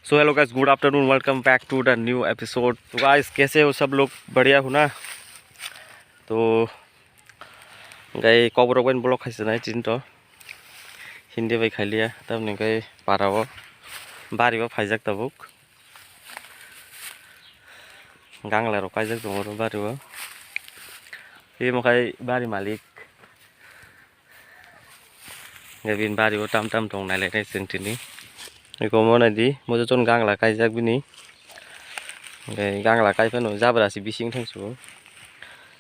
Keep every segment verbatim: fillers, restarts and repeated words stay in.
So hello guys, good afternoon, welcome back to the new episode. तो guys, कैसे हो सब लोग? बढ़िया हो ना? तो गाई कबरक bai vlog khaisana chini to Hindi bai khailiya, tamni kai parao bari o phaijak tabuk. Gangla rok kaijak tongo oro bari o. Tei omo khai bari malik. Hingke bini bari o tam tam tong nai lai nai chwng tini. Eko mo nai di, mo jotono gangla kaijak bini. Hingke gangla kai phano jabra se bising thang su.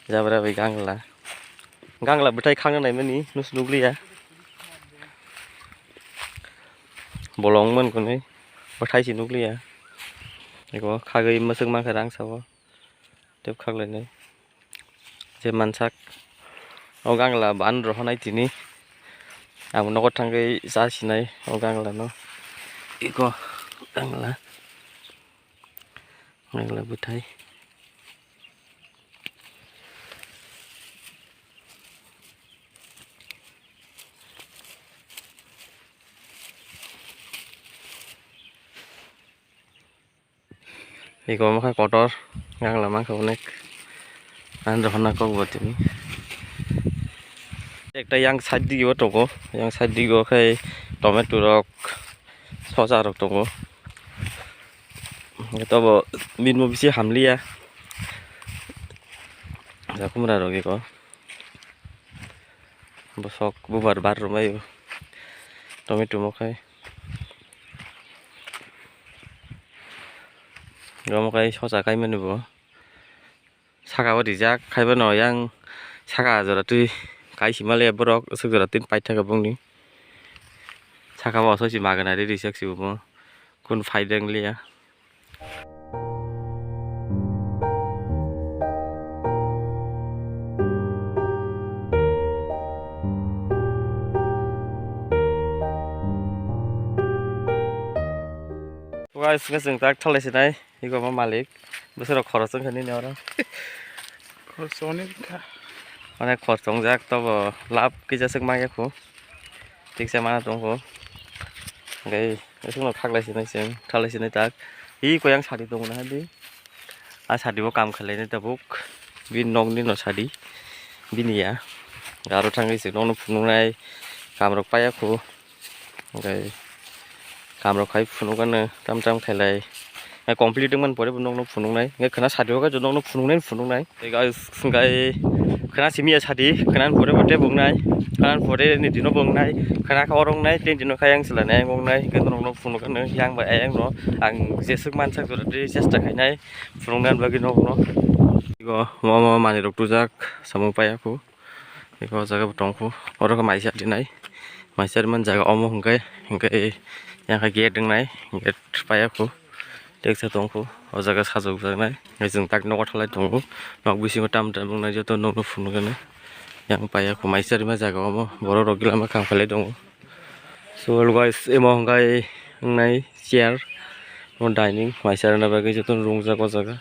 Jabra bai gangla. Gangla bwthai khangna nai mani, nus nukliya. Bolong man kwnwi, bwthai se nukliya. Eko khagwi mwswk mankha rang sao. Tep khaklainai. Je mansak o gangla ban rohonai tini. Abo nogo thangwi cha sinai o gangla no. Eko gangla. Gangla bwthai. Eko omo khe kotor, gangla mankha onek. Ani rohorna kok bo tini. Ekta yang side dige o tongo, yang side dige o khe tomato rok, sosa rok tongo. Tobo bini bo bisi hamliya. Jakumra rok eko. Bosok bubar bar rwmai o. Tomato mo khai. Omo khai sosa kaimani bo. Saka o rijak, khai bono yang saka jora twi kai sima le borok, aswk jora twi paithak bongni. Saka o asai se magana ri rijak se bo, kun phaida wng liya. Guys, hwnkhe chwng tak thalai sinai. Ego ma malik, bwswk rok khorok wngkha nini oro? Khorok onek kha. Onek khorok wngjak, tobo lab kisa swk manya khu. Tiksa mana tongkho. Hwnkhe aswkno khaklai sinai chwng, thalai sinai tak. Hi koyang sadi tongo na di. A sadi bo kam khlainai tabuk. Bini nokni no sadi. Bini ya. Aro thangwi se nokno phunuknai. Kam rok paiya khu. Hwnkhe kam rok khai phunukgano tam tam khailai. Hwnkhe complete wngmani pore bo nokno phunuknai. Hwnkhe khwna sadi o khe nokno phunuknai phunuknai. Tei guys, hwnkhe khwna simi ya sadi, khwnani pore bo tei bo wngnai. Khwnani pore ni dino bo wngnai. Khwna khe oro wngnai, tei dino khe ayang chwla ni ayang wngnai. Hwnkhe norokno phunukgano yang bai ayang no ang jeswk mansak jora tei chesta khainai phunuknani bagwi nokno. Igo omo manwi rok tujak samung paiya khu. Eko o jaga bo tongkhu. Oro khe maisa rinai. Maisa rimani jaga omo hwnkhe, hwnkhe yang khe gate wngnai. Gate paiya khu. Teksa tongkhu. O jaga sajokjaknai. Hwnkhe chwng tak nogo thalai tongo. Nok bisingo tam tam wngnai joto nokno phunukgano. Yang paiya khu maisa rima jaga omo. Borok rok gila ma kam khailai tongo. So guys, emo hwnkhe wngnai chair, o dining, maisa rwna bagwi jotono rwngjak o jaga.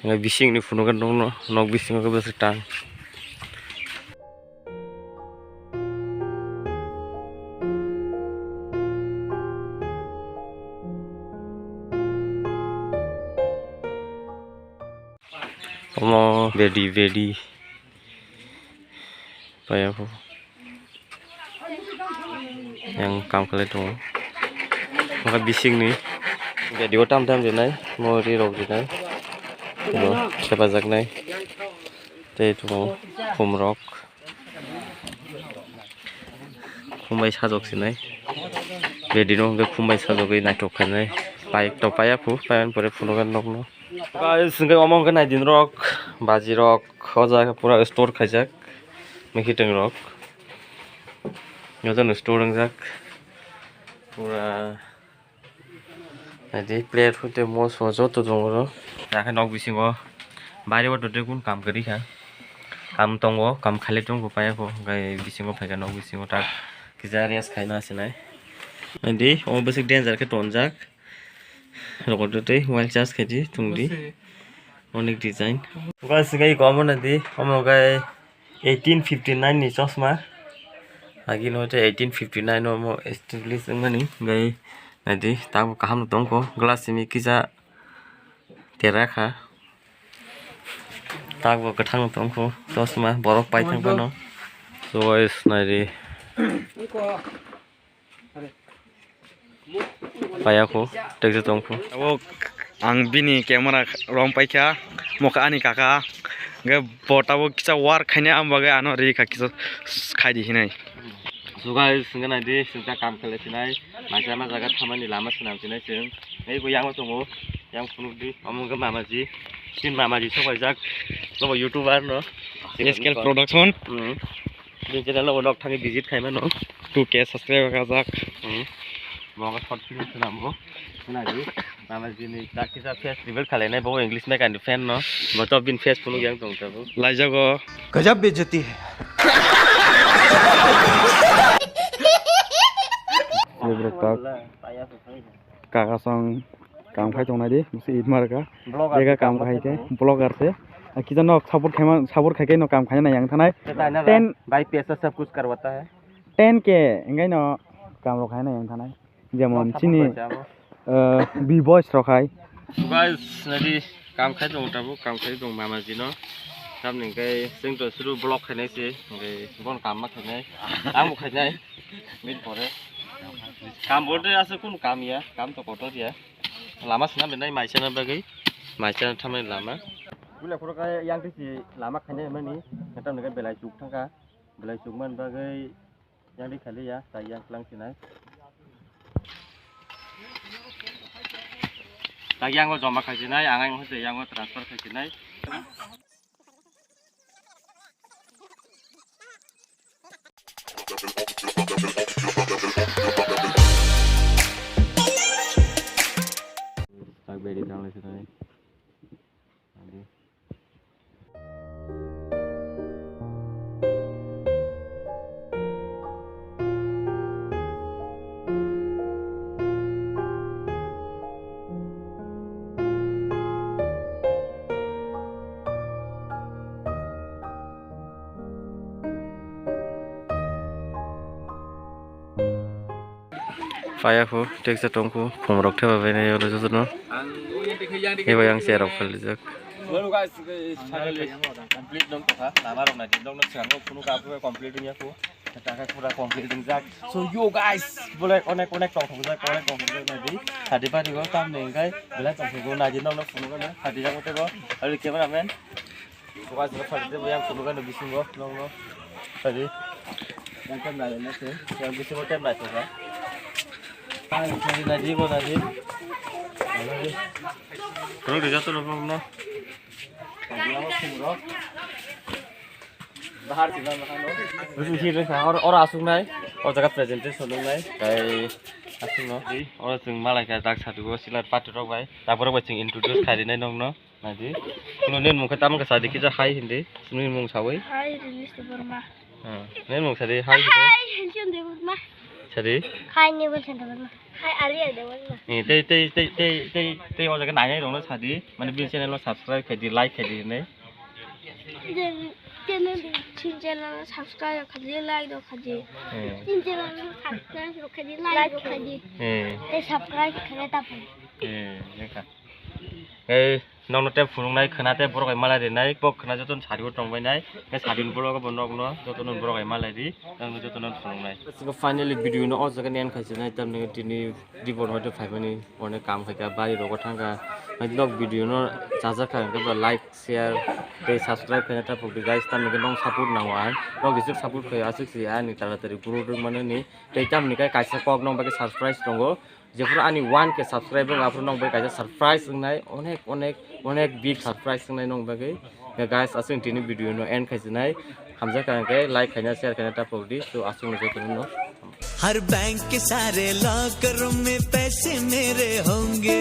Hwnkhe bisingni phunukgwi nokno, nok bisingo khe bwswk tang. Omo bedi bedi. Paiya kho. Yang kam khlai tongo. Wngkha bisingni bedi o tam tam rinai, mo ri rok rinai. Bo thepajaknai. Tei tongo khum rok. Khum bai sajok sinai. Bedi no hwnkhe khum bai sajogwi naithok khainai. Pai to paiya khu, paiya pore phunukgwi nokno. Guys, hwnkhe omo hwnkhe naidi norok, baji rok, o jaga pura store khaijak, mikitwng rok, jotono store wngjak, pura naidi plate hwnkhe moso joto tongo oro, yakhe nok bisingo bari o totwi kun kam kwrwi kha, kam tongo, kam khailai tongo paiya kho, hwnkhe bisingo phaikha nok bisingo tak kisa rest khaina sinai, naidi omo bwswk danger khe tonjak. Rogo tei mobile charge khaidi tongdi. Onek design. Guys, hwnkhe iko omo naidi, omo hwnkhe eighteen fifty nine ni chosma. Agi no hwnkhe eighteen fifty nine o omo establish wngmani, hwnkhe Naidi, tabuk kaham no tongkho, glass simi kisa tera kha. Tabuk kwthang no tongkho, chosma borok paithang phano. So guys, naidi. Payakho, tekse tongkho. Abo ang bini camera rom paikha, mokha ani kaka. Hwnkhe bo tabuk kisa work khaina, ang bagwi ano ri kha kisa khaidi hinai. So guys, hwnkhe naidi, chwng ta kam khlai sinai. Maisa ma jaga thamani lama swnam sinai chwng. Ei bo yango tongo, yang phunukdi, omo hwnkhe mamaji. Chin mamaji sobaijak, nobo YouTuber no. S K L Production. Hmm. Bini channel o nok thangwi visit khai mano. Two K subscriber kajak. Hmm. Bo short film swnamo. Khwnadi. Mama jini ta kisa face reveal khalai nai bo English naikani fan no. Bo to bini face phunuk yang tong tabo. Laijago. Gajab bejati hai. Favorite tak. Kaka song kam khai tongnai di, musi it mar ka. Vlogger Ega se kam kam khai khai ke, khai. Vlogger se. A, kisa nok support khai man, support khai ke nok kam khai na yang thanai. Ten भाई पैसा सब कुछ करवाता है। Ten K, engai no kam rok khai na yang thanai. Jemon chini, eh, B boys rok hai. Guys, nadi kam khai tong tabo, kam khai tong mama jino. Tam ni kai sing to suru vlog khai nai se, ngai bon kam ma khai nai. Ang khai nai. Min pore. Kam bolte ase kun kam ya, kam to kotor ya. Lama swnam rinai maisana bagwi, maisana thamani lama. Bula khoro khe yang tisi lama khaina mani, khetam nege belai chuk thangkha, belai chuk man bagwi yang di khali ya, tai yang klang sinai. Tak yang o joma khai sinai, ang ang hote yang o transfer khai sinai. Tak beri tang lesi tani. Adi. Paya kho, teksa tong kho, khum rok theba bai nai oro joto no. Eba yang chair rok phalijak. Hello guys, finally complete nong tokha. Lama rok nai di nong no swnam no phunu ka complete wngya kho. Taka pura complete wngjak. So yo guys, bole onek onek tong thokjak, onek tong thokjak nai di. Hadi pari go tam neng kai, bole tong thokgo nai di nong no phunu no. Hadi jak tebo. Ari cameraman. Buka sini padi tebo yang phunu no bisingo nong no. Hadi. Yang kan nai na se. Yang bisingo tem nai tokha. Hai, nai di go nai di. Nai di. Rok di jatuh no no. Hadi yang phunu. Bahar sila mahano. Bisi sila sa or or asuk nai. O jaga presentation nung nai. Kai asuk no. Di or sing malai ka dak sadu go sila patu rok bai. Tabor bai sing introduce khai di nai nong no. Nai di. Kuno nen mung ka tam ka sadi kisa hai hindi. Sini mung sawi. Hai, Rilis Debbarma. Ha. Nen mung sadi hai hindi. Hai, Hanson Debbarma. Sadi. Hai, Nebel Sen Debbarma. Hai, Alia Debbarma. Eh, tei tei tei tei tei tei o jaga nai nai rong no sadi. Mane bini channel no subscribe khai di, like khai di nai. Channel, channel, chin channel subscribe khaji, like do khaji. Hmm. Chin channel subscribe do khaji, like do khaji. Hmm. Tei subscribe khaji ta pun. Hmm, ya kha. Ei, nong no tei phunuk nai khwna tei borok bai malai ri nai, kok khwna joto no sari o tong bai nai. Tei sari ni borok bo nog no joto no borok bai malai ri, nong no joto no phunuk nai. Finally video no o jaga ni end khai se nai, tam ni tini Dibon hoito phaimani, onek kam khaikha, bari rogo thangkha. Nok video no chajak kha, hwnkhe like, share tei subscribe khaina ta pokdi guys, tamni hwnkhe nong support nango ang. Nok jesuk support khai aswk si ani taratari grow rwk manani. Tei tamni kai kaisa kok nong bagwi surprise tongo. Jephuru ani one K subscribe rwng aphuru nong bagwi kaisa surprise wngnai, onek onek onek big surprise wngnai nong bagwi. Ya guys, aswk tini video no end khai sinai. Hamjak kha hwnkhe like khaina, share khaina ta pokdi. So aswk no joto no. हर बैंक के सारे लॉकरों में पैसे मेरे होंगे।